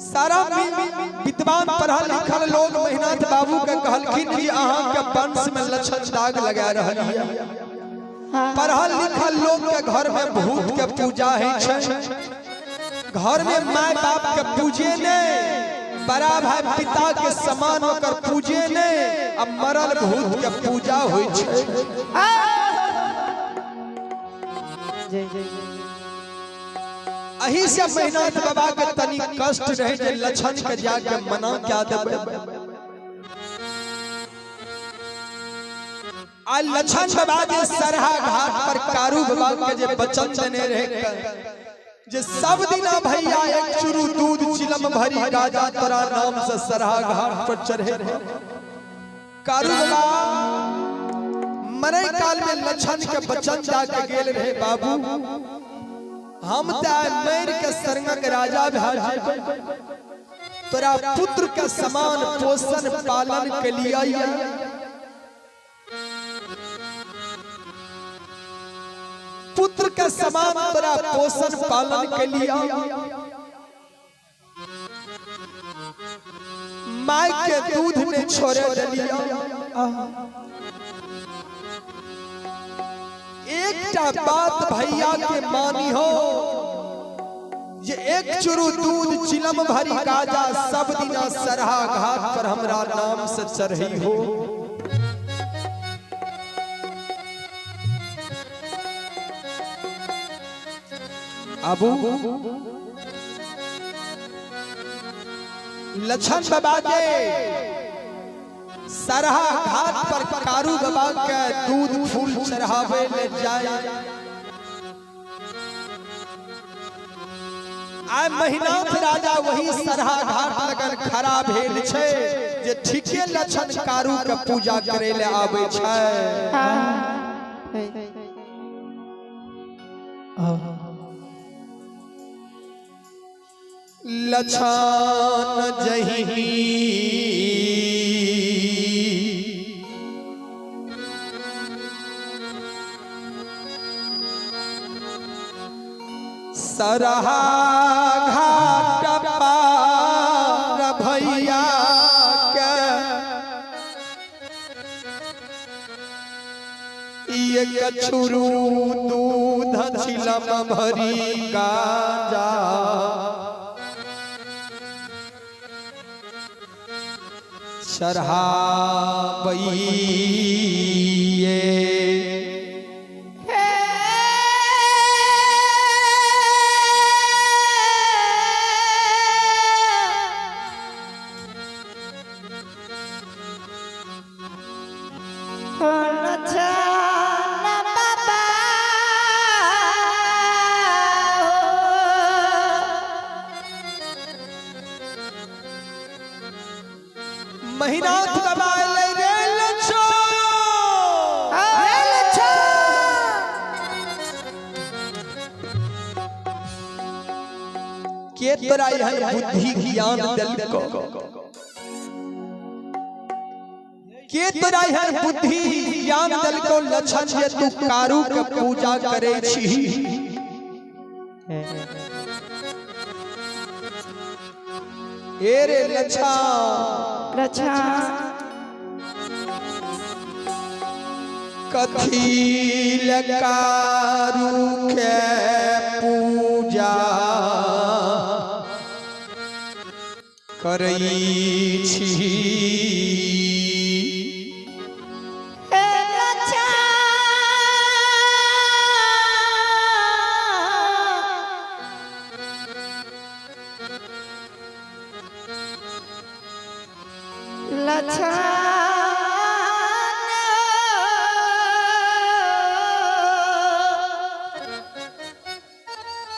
सारा विद्वान पढ़ल लिखल लोग महिनाथ बाबू के कहलखिन कि अहाँ के वंश में लक्षण दाग लगा रहल है। पढ़ल लिखल लोग के घर में भूत के पूजा है छै, घर में माय बाप के पूजे ने, बड़ा भाई पिता के समान होकर पूजे ने, अब मरल भूत के पूजा होइ छै। अही से महिनाथ बाबा के तनी कष्ट रहे जे लक्षण के जाके मना क्या देबै। आ लक्षण बाबा जे सरहा घाट पर कारू बाबा के जे वचन देने रहे जे सब दिना भैया एक चुरू दूध चिलम भरी गाजा तोरा नाम से सरहा घाट पर चढ़े। कारू बाबा मरे काल में लक्षण के वचन जाके गेल रहे, बाबू हम त मर के सरंगक राजा भए जेबै, तोरा पुत्र के समान पोषण पालन के लिए। पुत्र के समान तोरा पोषण पालन के लिए, माय के दूध ने छोड़े दिलिया। एकटा बात भैया के मानी हो जे एक चुरू दूध चिलम भरी गाजा सब दिना सरहा घाट पर हमरा नाम से चढ़ी हो। आबू लक्षण बाबा के सरहा घाट पर कारू बाबा के दूध फूल चढ़ावे ले जाए। आय महिनाथ राजा वही सरहा घाट लगन खड़ा भेल छै जे ठीके लक्षण कारू के पूजा करे ले आवे छै। लछान जहिनी सरहा घाट पार भैया के एक छुरू दूध छिलम भरी गाजा चढ़ाबैये। महिनाथ बाबा अयलै रे लच्छो। के तोरा एहन बुद्धि ज्ञान देलको? के तोरा एहन बुद्धि ज्ञान देलको लक्षण जे तू कारू के पूजा करे छी? ए रे लच्छा, लच्छा कथी कारू के पूजा करै छी?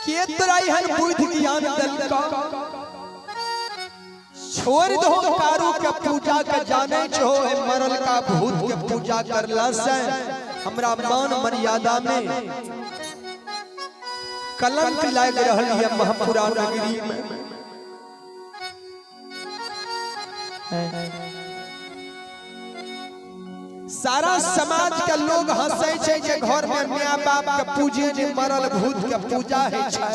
के तोरा एहन बुद्धि ज्ञान देलकौ? छोड़ दो कारू के पूजा के, जाने छो है मरल का भूत के पूजा करला से हमरा मान मर्यादा में कलंक लाग रहल है महपुरा नगरी में। सारा समाज के लोग हंसै छै जे घर में माय बाप के पूजे जे मरल भूत के पूजा है छै।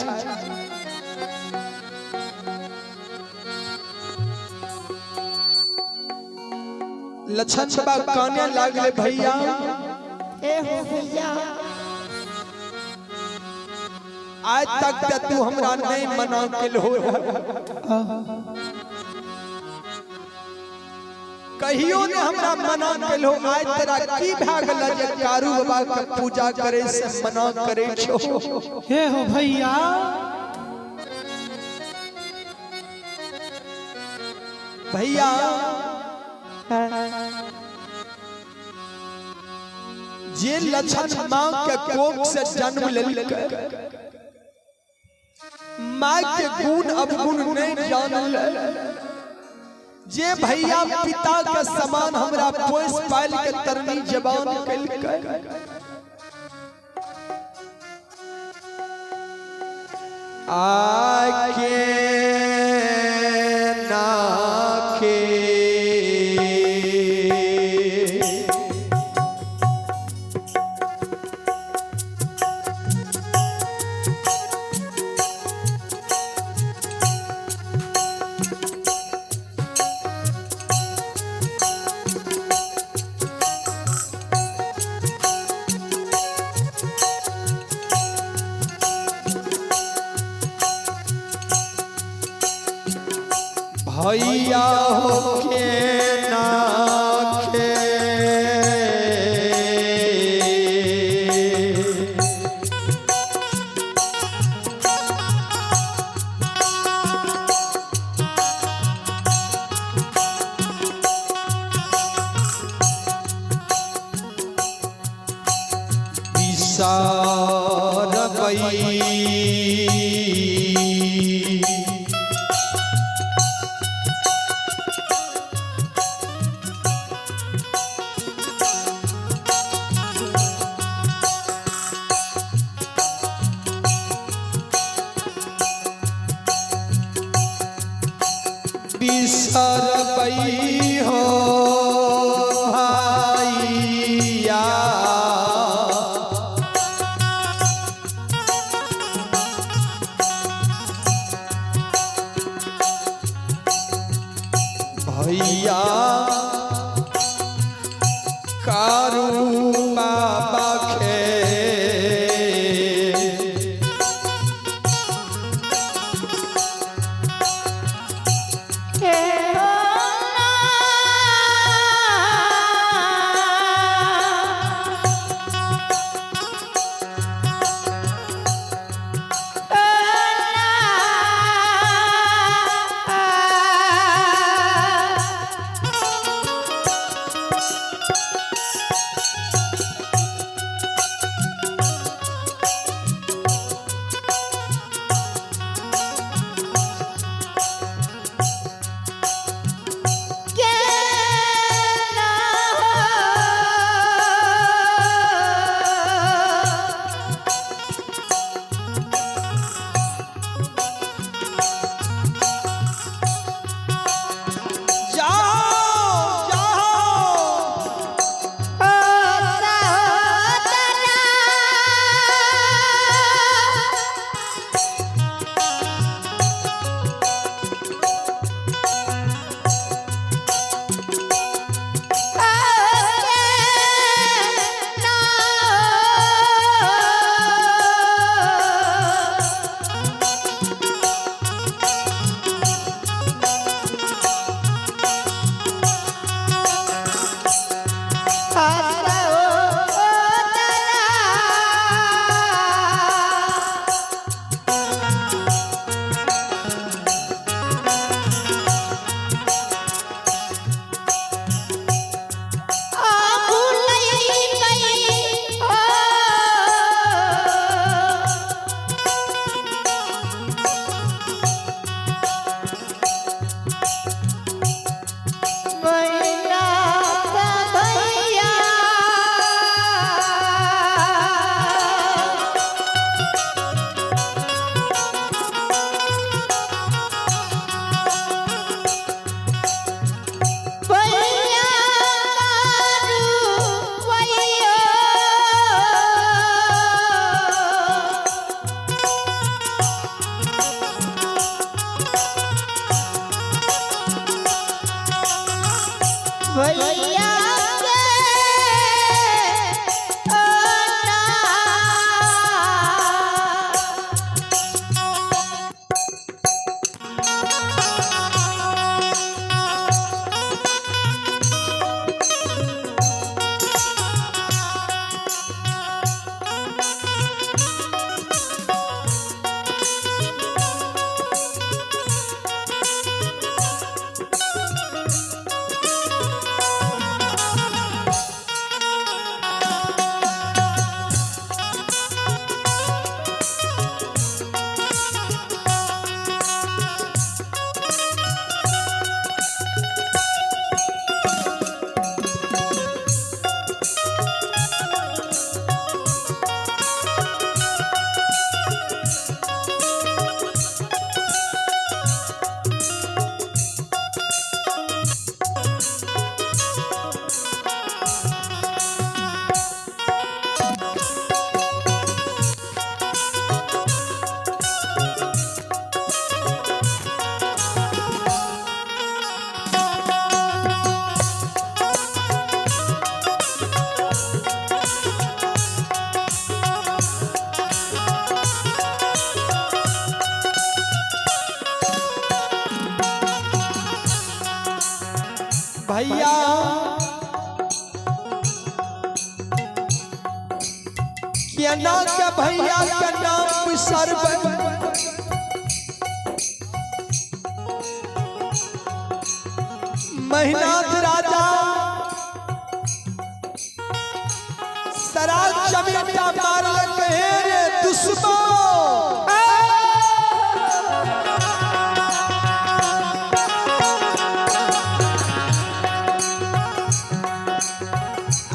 लछन बाबा काने लागले भैया। ए हो भैया, आज तक त तू हमरा नहीं मना के हो, कहियो ने हमरा मना के हो, आज तेरा की भए गेल जे कारू बाबा के पूजा करे से मना करे छो? हे हो भैया। भैया जे लछन माँ के कोख से जन्म लेलकै, माँ के गुण अवगुण नहीं जानल, जे भैया पिता के समान हमरा पोस पाल के तरनी जवान कलकै, आके नाके भैया होके नाखे विसारबई। बिसरबई हो भाइया, भैया कारू बाबा खे हे हो ना, भैया केना के भैया के नाम सर्व महिनाथ राजा सराज चमेटा मारलक हे रे दुश्मन।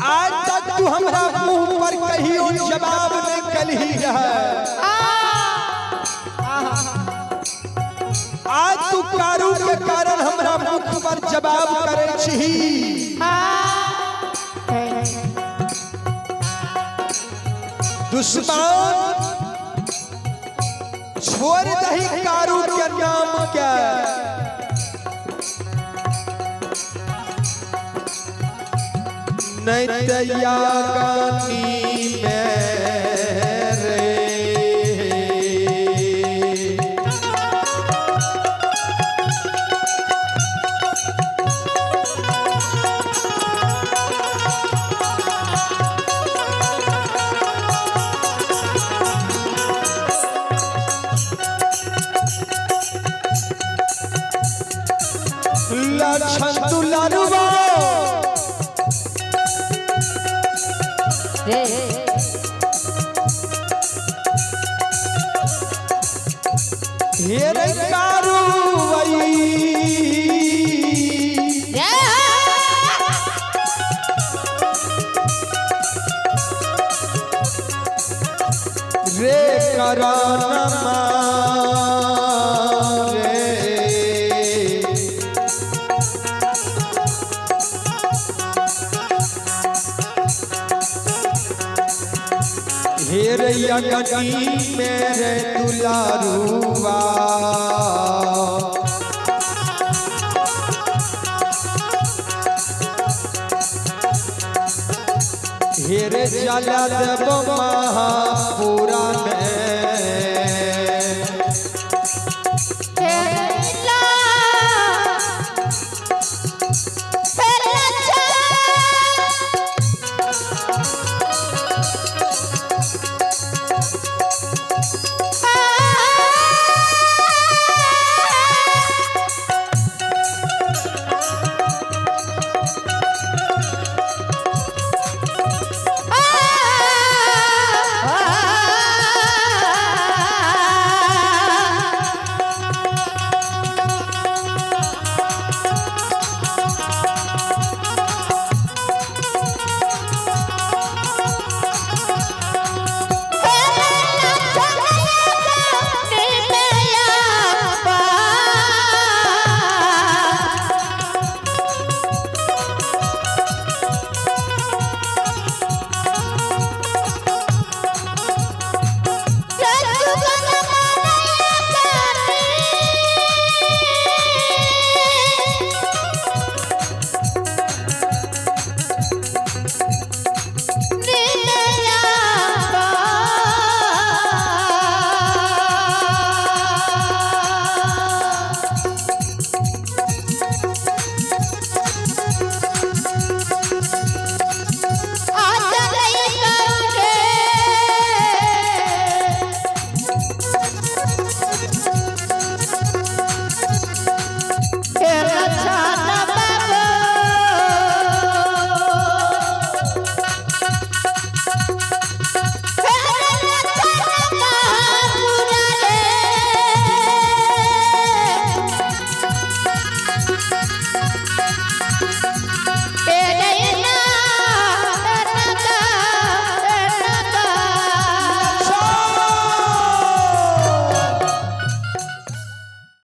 आज तक तू हमरा मुंह पर कहियो जवाब नहीं कलही रहे। आज तू कारू के कारण हमरा मुख पर जवाब करे छी। दुश्मन छोड़ दही कारू के नाम के, नहीं तैया गानी मेरे लक्षण दुलरुआ हे रे कारुवई रे करानमा रे हे रे अगनी मेरे दुलारुआ हे रे जला देव महापुरा में।